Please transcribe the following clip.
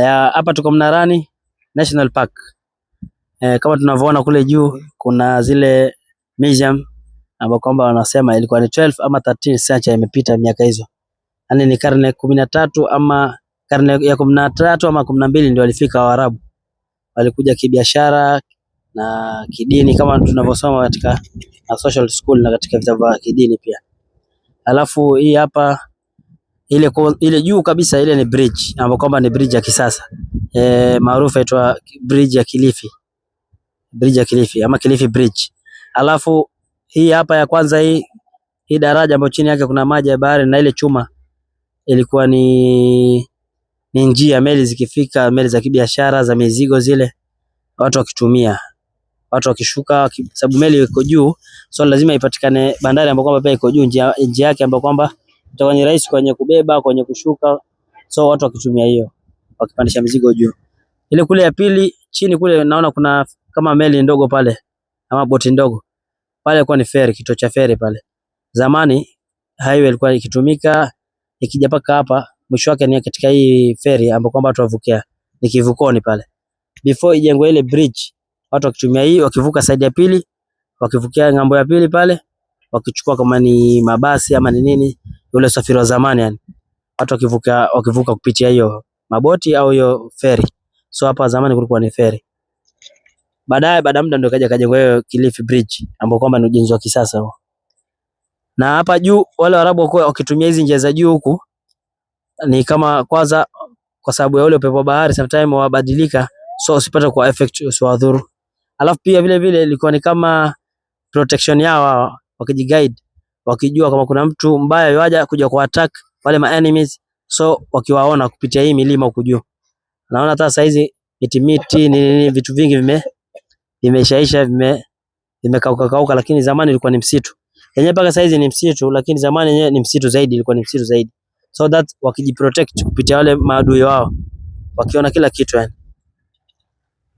Hapa tuko Mnarani National Park. Kama tunavyoona kule juu kuna zile museum ambao kwamba wanasema ilikuwa ni 12 ama 13 century, imepita miaka hizo. Yaani ni karne 13 ama karne ya 13 ama 12 ndio walifika Waarabu. Walikuja kibiashara na kidini kama tunavyosoma katika social school na katika vitabu vya kidini pia. Alafu hii hapa ile juu kabisa ile ni bridge ambayo kwamba ni bridge ya kisasa maarufu inaitwa bridge ya Kilifi, bridge ya Kilifi ama Kilifi Bridge. Alafu hii hapa ya kwanza hii daraja ambayo chini yake kuna maji ya bahari na ile chuma ilikuwa ni njia meli zikifika, meli za kibiashara za mizigo zile watu wakitumia, watu wakishuka, sababu meli iko juu, so lazima ipatikane bandari ambayo kwamba pia iko juu, njia yake ambayo kwamba itakuwa ni rahisi kwenye kubeba, kwenye kushuka, so watu wakitumia hiyo, wakipandisha mizigo juu. Ile kule ya pili chini kule naona kuna kama meli ndogo pale ama boti ndogo pale, ilikuwa ni feri, kituo cha feri pale. Zamani highway ilikuwa ikitumika ikija paka hapa, mwisho wake ni katika hii feri ambapo kwamba watu wavukia, ni kivukoni pale. Before ijengwe ile bridge, watu wakitumia hii, wakivuka side ya pili, wakivukia ng'ambo ya pili pale, wakichukua kama ni mabasi ama ni nini, ule usafiri wa zamani yani, watu wakivuka kupitia hiyo maboti au hiyo feri. So hapa zamani kulikuwa ni feri. Baadaye baada muda ndio kaja kajengwa hiyo Kilifi Bridge ambapo kwamba ni ujenzi wa kisasa huo. Na hapa juu wale Waarabu wakuwa wakitumia hizi njia za juu huku ni kama kwanza, kwa sababu ya ule upepo wa bahari sometimes wabadilika, so usipate kwa effect usiwadhuru. Alafu pia vile vile ilikuwa ni kama protection yao hawa, wakijiguide, wakijua kama kuna mtu mbaya yuaja kuja kwa attack wale ma enemies, so wakiwaona kupitia hii milima huku juu. Naona hata saa hizi miti miti nini nini vitu vingi vimeshaisha vimekauka kauka, lakini zamani ilikuwa ni msitu. Yenyewe mpaka saa hizi ni msitu, lakini zamani yenyewe ni msitu zaidi, ilikuwa ni msitu zaidi. So that wakijiprotect kupitia wale maadui wao, wakiona kila kitu yani.